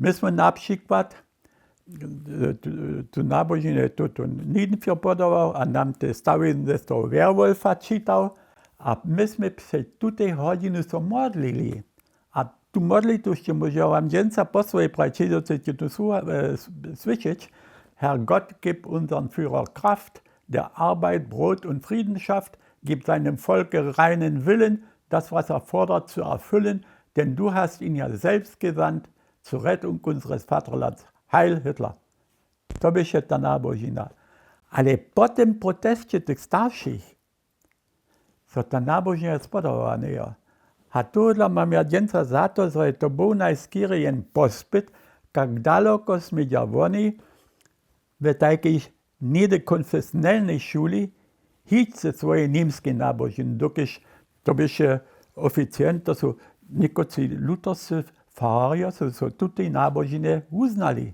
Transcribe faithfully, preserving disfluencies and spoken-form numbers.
My smy na přikład tu nabožnje tuto Niedenfir podawał a nam te stawizny z toho Werwolfa čitał. A my smy před tutej hodźinu so modlili. A tu modlitwu sće móžejo wam dźensa po swojej prajić, dźensa tu słyšeć: Herr Gott, gib unseren Führer Kraft, der Arbeit Brot und Friedenschaft, gib seinem Volke reinen Willen, das, was er fordert, zu erfüllen, denn du hast ihn ja selbst gesandt zur Rettung unseres Vaterlands. Heil Hitler. To běše ta nabožina. Ale po tym protesće tych staršich so ta nabožina spodobała njejo. A tohodla mam ja dźensa za to, zo je to był najskerje jen pospyt, kak daloko smědźa woni w tajkich něhdy konfesionelnej šuli hić ze swojej němskej nabožiny, dokelž to běše oficielne, to su někotři lutherscy fararjo su so tutej nabožinje wuznali.